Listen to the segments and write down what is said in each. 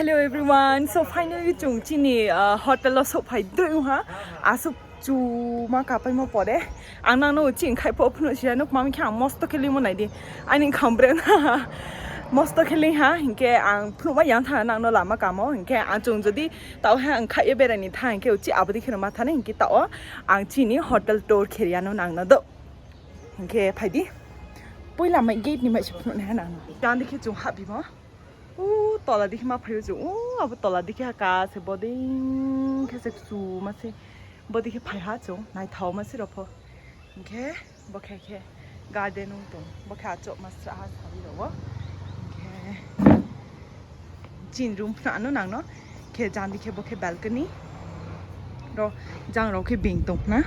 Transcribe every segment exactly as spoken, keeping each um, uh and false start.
Hello everyone, so finally chwng chini, uh, hotel o sok phai dui ha. Asuk chu ma kapai mo pore. Ang nang no ching khai po phunu sia nuk mami kha mosto khe limo nai di. Ani khambre na. Mosto khe ling ha, hinke ang phunu ma yang tha nang no lama kamo, hinke ang chwng jodi tao ha ang khai berai ni tha, hinke uchi abadi khe ma thani, hinke tao ang chini hotel tour khe ya no nang no do. Hinke phai di. Puila mai gate ni mai se phunu ne ha nang no. Dan di khe chwng ha bi mo. U tola dikhe ma phaio chwng. U abo tola dikhe ha ka se boding khe se kuchuma se. Bodikhe phai ha chwng. Naithao ma se rw pho. Hinkhe bo khe khe garden wng tong. Bo khe achuk ma sra ha sawi rw o. Hinkhe chin room phano ano nang no. Khe jang dikhe bo khe balcony. Ro jang rw khe beng tong na.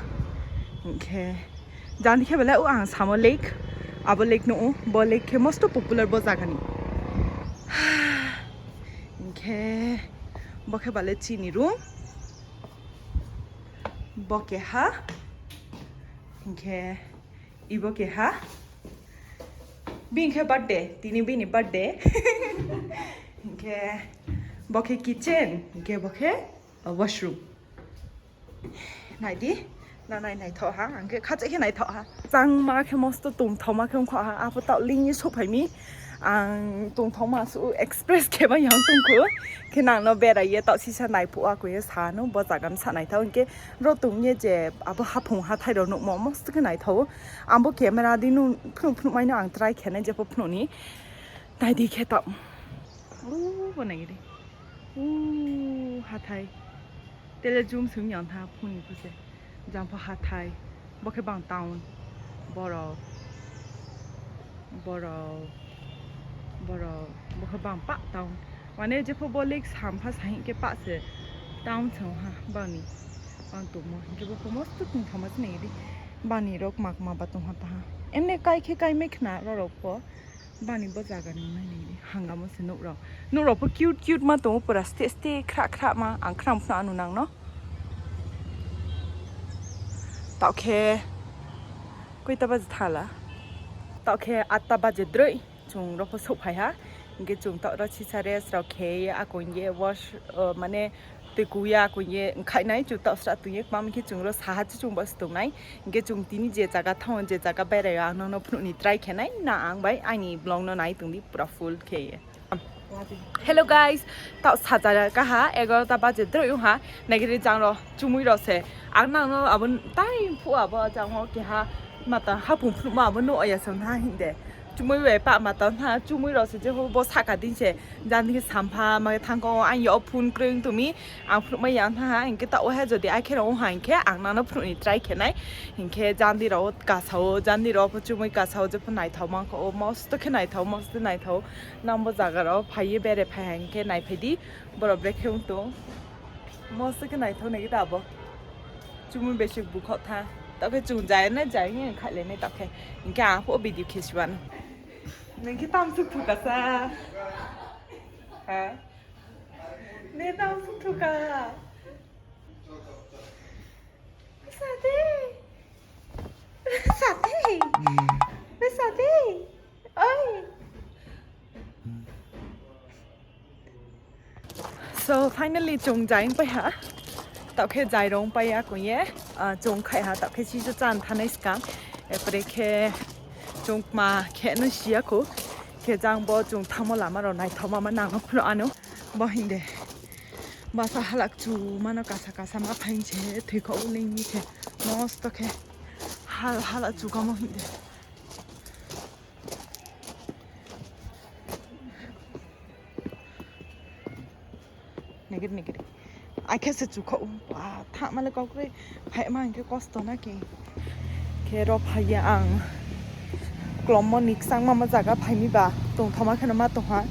Hinkhe Jani khe belai o ang samo lake, abo lake no o, bo lake khe most popular bo jaga ni. Hinkhe bo khe belai chini room, bo keha, hinkhe ibo keha, bini khe birthday, tini bini birthday, hinkhe bo khe kitchen, hinkhe bo khe washroom. Naidi, na nai naithok ha, ang khe khacha khe naithok ha. Changma khe mosto tongthokma khe wngkha ha, apo tao lingni sophaimi. Ang tongthokma su express khe bai yang tongkhu. Khe nang no berai ye tao sisa naiphuk a koi ye sa no bo jaga no sa naithok. Hwnkhe ro tong ye je abo haphung hathai rok nukmo mosto khe naithok. Ang bo camera di no phunuk phunuk mai no ang try khe nai je pho phunuk ni. Naidi khe tao. O bo nai di. Uuu, hathai. Tele jum sung yang tha phuni phuse. Jang pho hathai. Bo khe bang town. Borok. Borok. Borok. Bo khe bang pa town. Mane jepho bo lake sampha sahi khe pa se. Town song ha bangni. Bang tongmo. Hinkhe bo khe mosto tongthokma se nai di. Bani rok mak ma ba tongha taha. Emne kai khe kai me khna rorok pho. Bani bo jaga ni nai nai di hangamo se nukrok. Nukrok pho cute cute ma tongo pura ste ste khra khra ma ang khram phano anu nang no. Tao khe koita baje thala. Tao khe atta baje droi chwng rok pho sok phai ha. Hinkhe chwng tao rw sisa rest rok khe ye akon ye wash, uh, mane Twi kuya kuye wngkhainai chwng toksa twi ye kwmam khe chwng ro saha se chwng bo se tongnai. Hinkhe chwng tini je jaga thango, je jaga berai o, ang nono phunukni try khenai na ang bai aini vlog no nai tongdi pura full khe. Hello guys, tao saja kaha egarota baje droi wngha. Naikhe ri jang ro chumui ro se. Ang nang no abo tai phu abo jang o keha mata hapung phunukma abo no oya se wngha hinde. Chumui bai pa mata wngha, chumui ro se je bo saka din se. Jani khe sampha ma thangkho ang yo phone kwrwi wng tumi. Ang phunukma yang tha ha, hinkhe ta oha jodi ai khe rw ha hinkhe ang nano phunukni try khenai. Hinkhe jandi rw kasao, jandi rw pho chumui kasao, jepho naithok mankho, o mosto khe naithok, mosto naithok. Nang bo jaga rw phaiye bere phai ha hinkhe naiphai di, borok brekhe wng tong. Mosto khe naithok nai khe ta abo. Chumui besik bukhok tha. Tokhe chwng jaya na jaya hinkhe khaile nai tokhe. Hinkhe ang pho video khe siwano. Nang khe tamsuk thukasa. Ha? Ne tang suk thuka. Sate. Sate. Be sate. Oi. So finally chwng jaing pai ha. Tokhe jairong pai ya kuye. Ah, chwng khai ha tokhe chijo chan thanai skang. Epre khe chwng ma khe no siya ko. Khe jang bo chwng thamo lama rok naithoma ma nang phro ano. Bo hinde. Basa halak chu mano kasa kasa ma phain se thwi kho uling ni khe. Mosto khe hal hala chu kamo hinde. Nigiri nigiri. Ai khe se chu kho. Wa, tha male kok re. Phai ma hinkhe kosto na ki. Khe ro phaiya ang. Klommo ni kwchangma ma jaga phaimi ba tongthoma kheno ma tongha.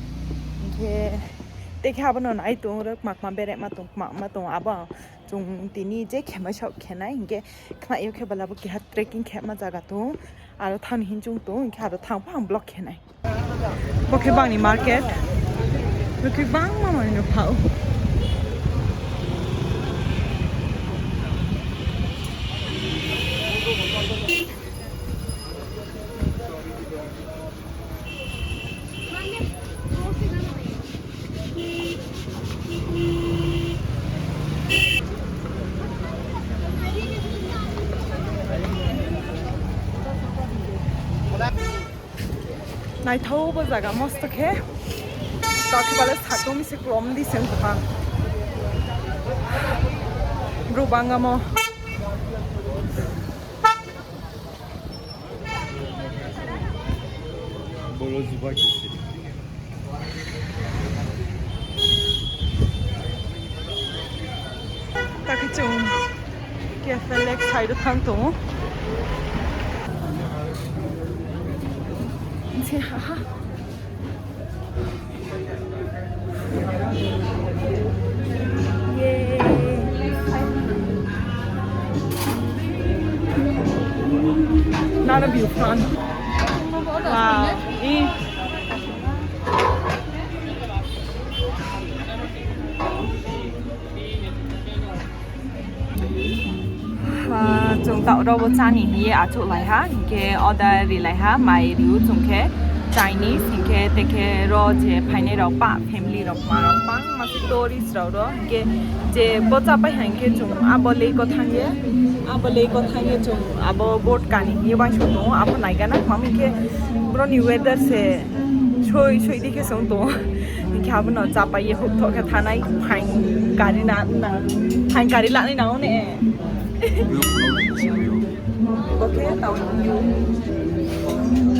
Hinkhe tei khe abono nai tong rok makma bere ma tong ma ma tong abo chwng tini je khemai sok khenai hinkhe khna yo khe bala bo keha trekking khema jaga tong aro thani hin chwng tong hinkhe aro thang phang block khenai. Bo khe bangni market. Bo khe bangma manwi no phao. Naithok bo jaga mosto khe. Tokhe bale satung se klom di se wngkha. Bru bangamo. Bolo zuba kisi. Taki chung cafe lake side o thang tongo. Nse ha ha. Yay. Not a view fun. Wow. Eh. Ah, chwng ta oro bo chani hiye achuk lai ha, hinkhe order ri lai ha, mai riu chwng khe Chinese, hinkhe tei khe ro je phainai rok pa family rok ma rok bangma se tourist rok ro, hinkhe je bo chapai ha hinkhe chwng abo lake o thang ye, abo lake o thang ye chwng abo boat kani hiye uansuk tongo, abo naigana mami hinkhe boroni weather se soi soi dikhe chwng tongo. Hinkhe abono chapaiye hukthok khe thanai, phain gari na, na, phain gari lanai nango ne. Bo khe tao.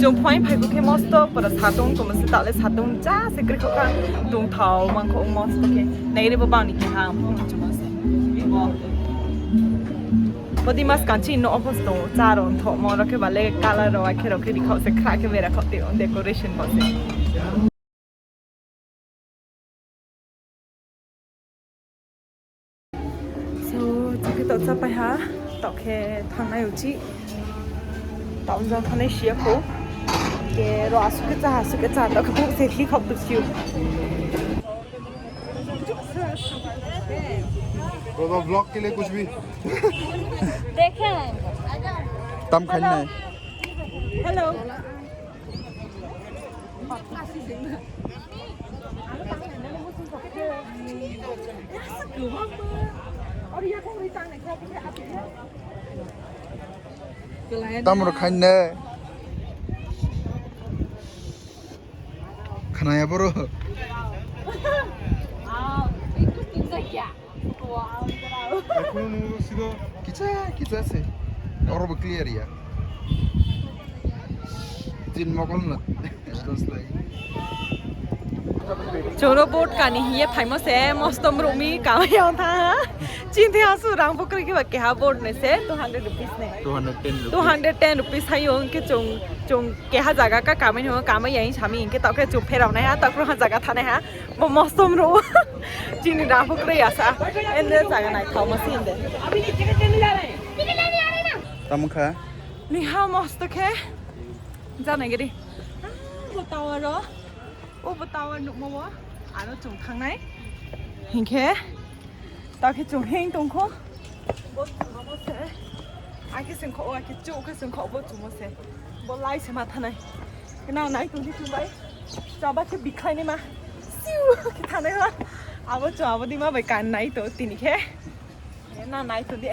Chwng phain phai bo khe mosto pura satung tongma se, tale satung cha se kwrwi kha, tongthao mangkho mosto khe. Nairi bo bangni khe ha, chuma se. Bo. Body mask kanchi no office tongo, cha rok thokma rok khe bale color rok, akhe rok khe rikhok se khra khe bera khok twi decoration bo se. So, chakhe to chapai ha, to khe thangnai uchi. Town jang thangnai siya kho. Ke ro asuk ke cha, asuk ke cha, to khe buk se khi khop tu siu. दादा, vlog के लिए कुछ भी। देखे हैं। Tam khainai. Hello. Tam rok khainai. Khanaya boro. Ekhon nwng sido kicha kicha se. Oro bo clear ya. Tin mokol na. Choro boat kani hiye phaimo se mostom rumi kamai tha. Chinti hasu rang bukri kiba keha boat ne se two hundred rupees ne. Two hundred ten rupees. Two hundred ten rupees hayo ke chong chong keha jaga ka kamai no kamai yang sami ke tau ke chong pherao nai ha tau ha jaga thanai ha. Bo mostom ro. Chini da huk re asa. Ende jaga nai thau ma sin de. Tamo kha? Ni ha mosto khe. Jana giri. Bo tower ro. O bo tower nuk mo bo. Ano chung thangnai. Hinkhe. Ta khe chung heng tong kho. Bo chung mo se. Ai khe sing kho, ai khe chu khe sing kho bo chung mo se. Bo lai se ma thanai. Kena nai tong di chung bai. Chaba khe bikhlai ni ma. Siu khe thanai ma. Abo chung abo di ma bai kan nai to tini khe. Na nai to di.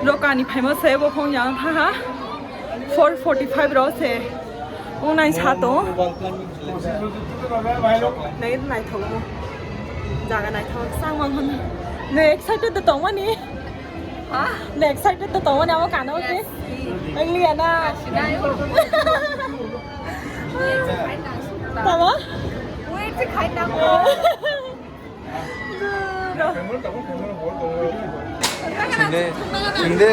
Lokani phaima se bo phong yang tha ha. Four forty five ro se. Ung nai sa to. Nai nai thok. Jaga nai thok sang mang hon. Ne excited to tong mani. Ha? Ne excited to tong mani amo kano ke. Ang liya na. Tama? Wait, khai na. Hindi. Hindi.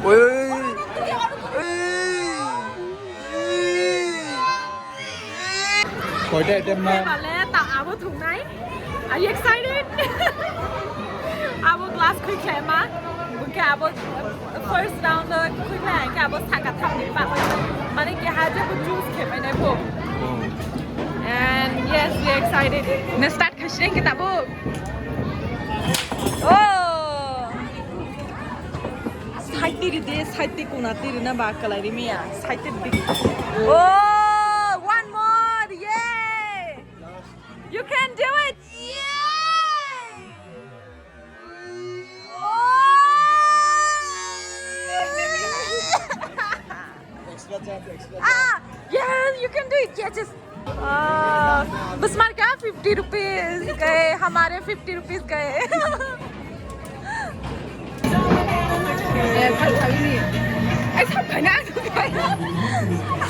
Oi, oi, oi. Koita item na? Bale ta abo thungnai. Are you excited? Abo glass khui khlai ma. Bukhe abo first round khui khlai ke abo saka thangni pa. Mane ke haje bo juice khe mai nai bo. And yes, we are excited. Ne start khai sing ke tabo. Oh. Side tiri de, side ti kuna tiri na ba kalai ri miya. Side ti big. Oh, one more. Just, uh, बस मार क्या, fifty rupees गए हमारे, fifty rupees गए।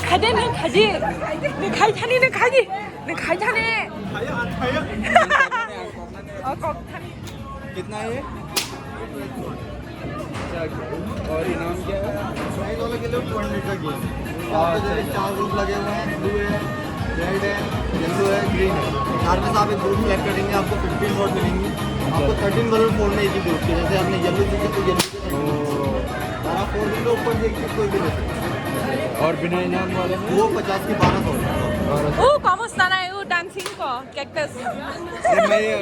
खादे नहीं खादे, नहीं खाई थानी, नहीं खाई, नहीं खाई थानी। और कौन थानी? कितना है ये? अच्छा, और इनाम क्या है? प्राइस वाले के लिए टू हंड्रेड का गेम। और आपके जैसे चार ग्रुप लगे हुए हैं, ब्लू है, रेड है, येलो है, ग्रीन है। चार में से आप एक ग्रुप सिलेक्ट करेंगे, आपको फिफ्टीन वोट मिलेंगी। आपको थर्टीन कलर फोड़ने एक ही ग्रुप के, जैसे आपने येलो चुनी तो येलो के ओ। बारह फोड़ देंगे, ऊपर से एक चीज कोई भी ले सकता है। और बिना इनाम वाले में? वो पचास की बारह सौ। बारह सौ। ओ, ¿cómo están ahí? Dancing ko, cactus. ये मैं ये,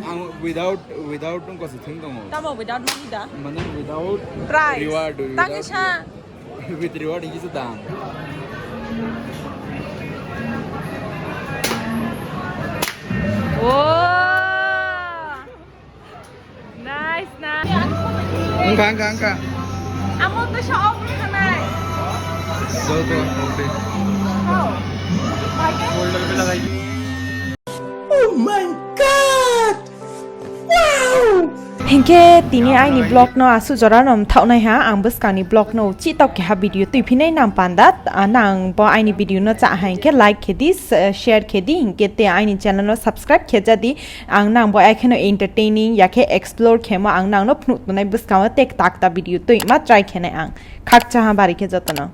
ang without Without nung kasi thung tongo. Tamo without money da? Mane without Price. Reward, without Tangisa. With reward hingke se dam. Oh. Nice, nice. Angka, angka, angka. Amo to sa off khanai. Jauh tuh, off deh. How? Shoulder pe lagai. Oh my God! Wow! Hinkhe tini aini vlog no asuk jora no mthaoh nai ha, ang bwskang ni vlog no chitok keha video twi phinai nang panda, ah, nang bo aini video no cha ha hinkhe like khe di, s-, share khe di, hinkhe te aini channel no subscribe khe ja di, ang nang bo ekheno entertaining ya khe explore khemo ang nang no phunuk tongnai bwskango te takta video twi ma try khe nai ang, khakcha ha bari khe joto no.